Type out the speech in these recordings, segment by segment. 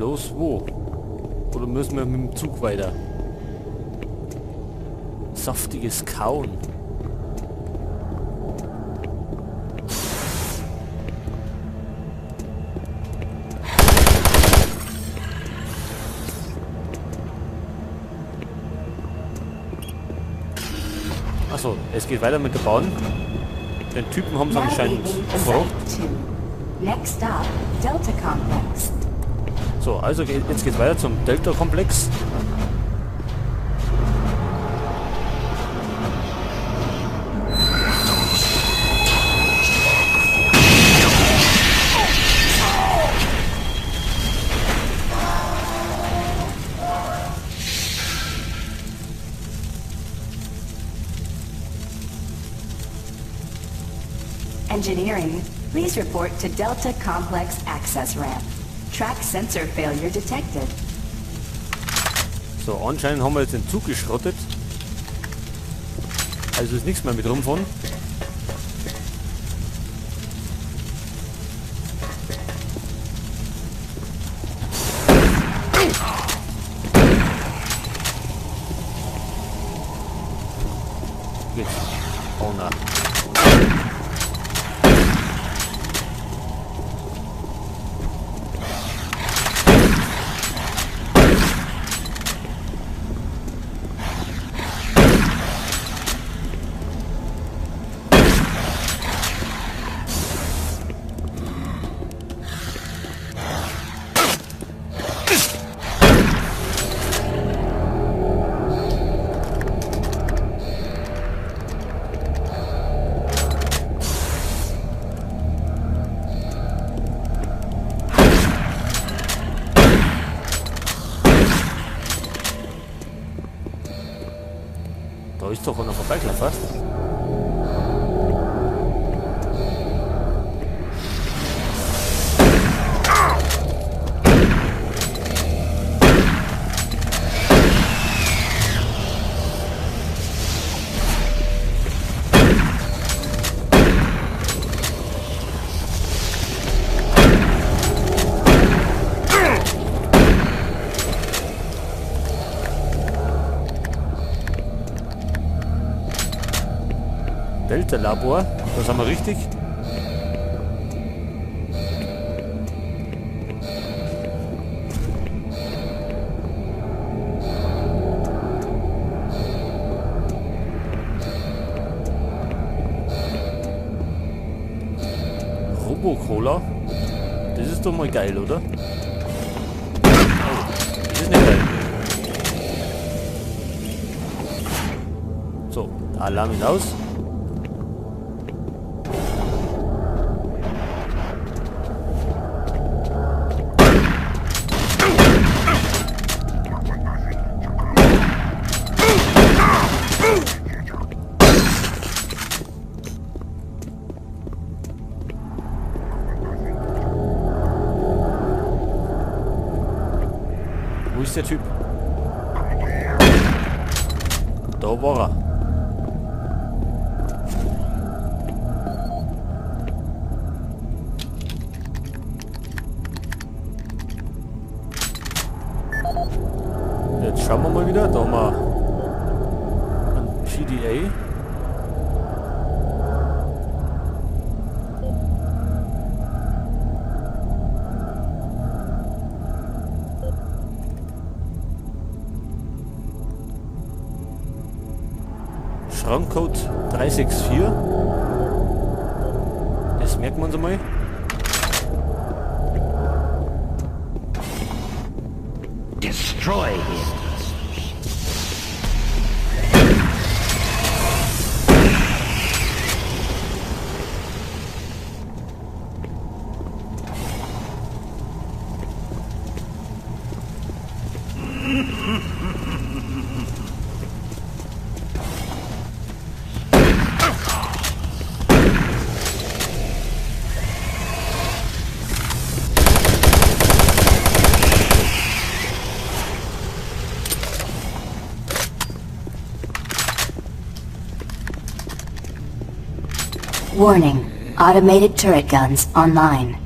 Bloß wo? Oder müssen wir mit dem Zug weiter? Saftiges Kauen. Achso, es geht weiter mit der Bahn. Den Typen haben sie anscheinend umgebracht. So, also jetzt geht's weiter zum Delta-Komplex. Engineering, please report to Delta Complex Access Ramp. Track sensor failure detected. So, anscheinend haben wir jetzt den Zug geschrottet. Also ist nichts mehr mit rumfahren. Geht's. Oh nein. Da ist doch einer vorbeigelaufen, fast. Delta Labor, das haben wir richtig. Robo-Cola? Das ist doch mal geil, oder? Oh, das ist nicht geil. So, Alarm ist aus. Wo ist der Typ? Da war er. Jetzt schauen wir mal wieder. Da haben wir ein PDA. Schrankcode 364. Das merken wir uns einmal. Destroy him. Warning, automated turret guns online.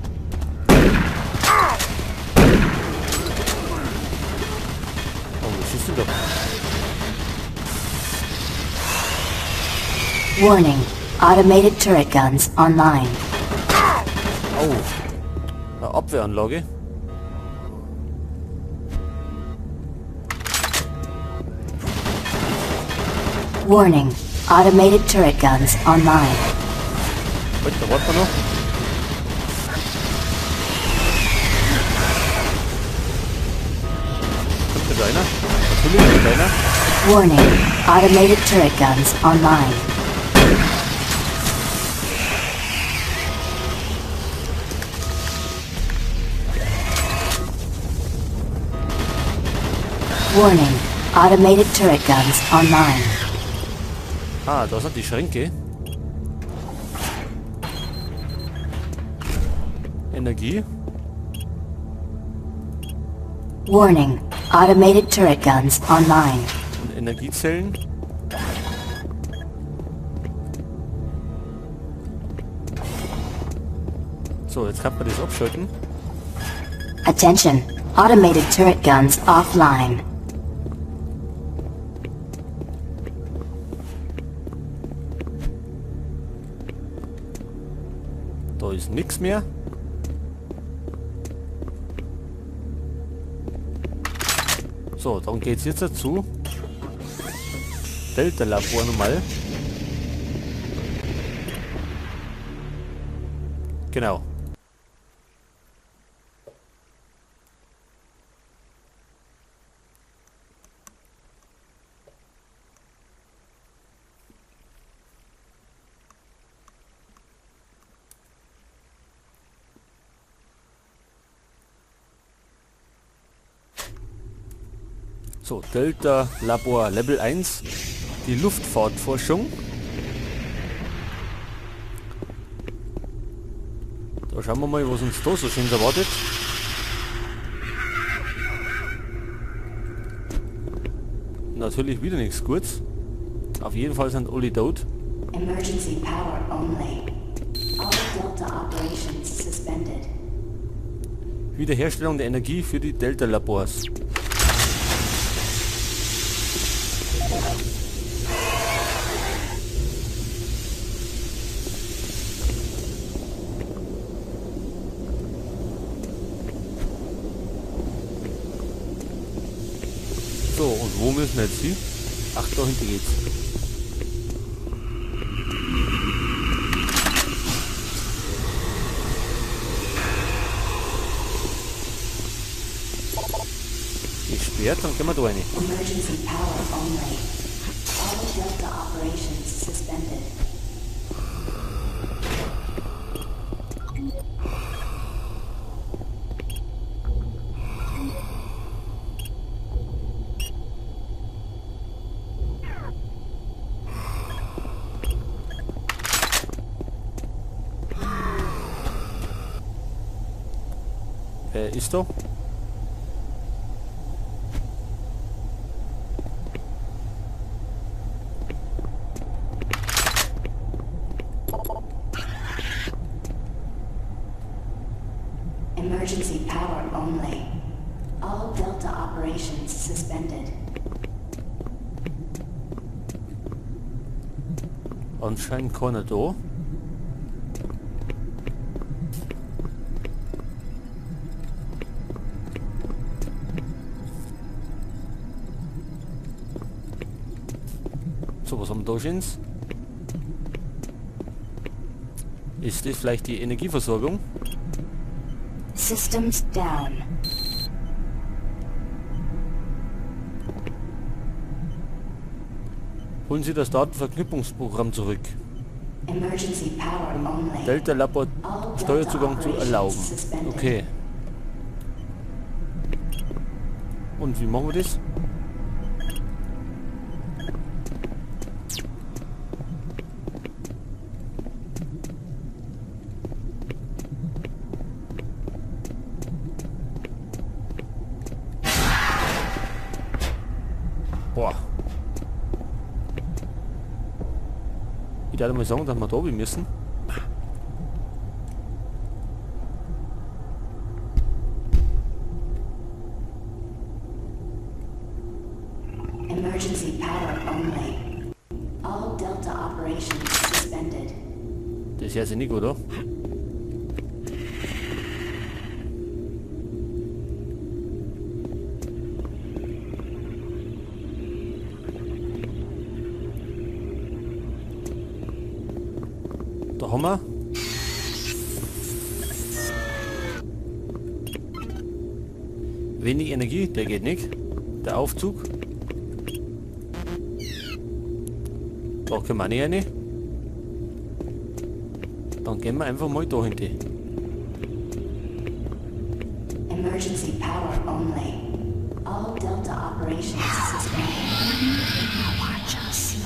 Warning. Automated turret guns online. Oh. Eine Abwehranlage. Warning. Automated turret guns online. Wait, da warten wir noch. Kommt da einer? Natürlich kommt einer. Warning. Automated turret guns online. Warning. Automated turret guns online. Ah, da sind die Schränke. Energie. Warning. Automated turret guns online. Und Energiezellen. So, jetzt kann man das abschalten. Attention. Automated turret guns offline. Da ist nichts mehr. So, dann geht's jetzt dazu. Delta Labor nochmal. Genau. So, Delta Labor Level 1, die Luftfahrtforschung. Da schauen wir mal, was uns da so schön erwartet. Natürlich wieder nichts Gutes. Auf jeden Fall sind alle tot. Emergency power only. All Delta operations suspended. Wiederherstellung der Energie für die Delta Labors. So, und wo müssen wir jetzt hin? Ach, da hinten geht's. Gesperrt, dann gehen wir da rein. Emergency power only. All Delta operations suspended. Ist da? Emergency power only. All Delta operations suspended. Anscheinend keiner da. So, was haben wir da schon? Ist das vielleicht die Energieversorgung? Systems down. Holen Sie das Datenverknüpfungsprogramm zurück. Emergency power only. Delta Labor Steuerzugang zu erlauben. Okay. Und wie machen wir das? Boah. Ich darf mal sagen, dass wir da oben müssen. Emergency power only. All Delta operations Das hört sich nicht gut, oder? Da haben wir. Wenig Energie, der geht nicht. Der Aufzug. Da können wir nicht rein. Dann gehen wir einfach mal da hinten. Emergency power only. All Delta operations suspended. Watch us.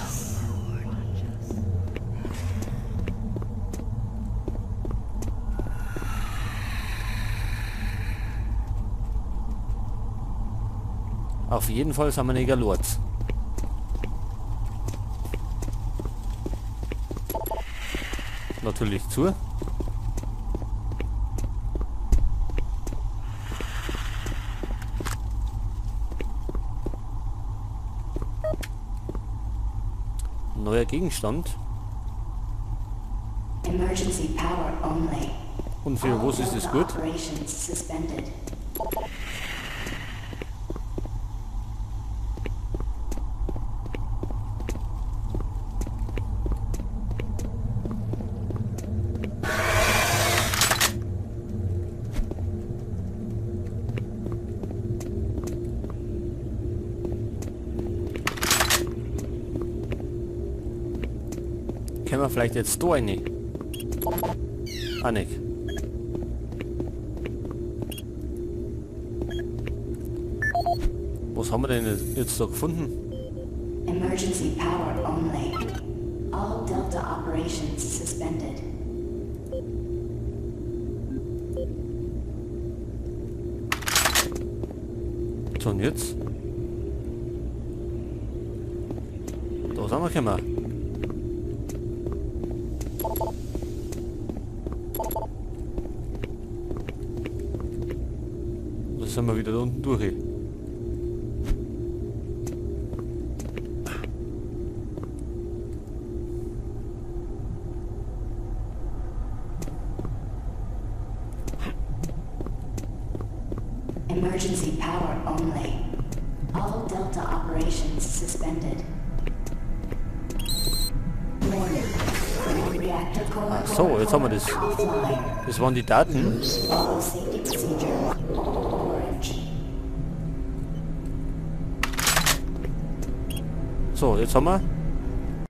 Auf jeden Fall sind wir nicht Lords. Natürlich zu. Neuer Gegenstand. Emergency power only. Und für was ist es gut? Können wir vielleicht jetzt da rein? Ah, nicht. Was haben wir denn jetzt da gefunden? Emergency power only. All Delta operations suspended. So, und jetzt? Da sind wir gekommen. Da sind wir wieder da unten durch. Emergency power only. All Delta operations suspended. Warning. Reactor core Ach so, jetzt haben wir das. offline. Das waren die Daten. Follow safety procedure. Orange. So, jetzt haben wir.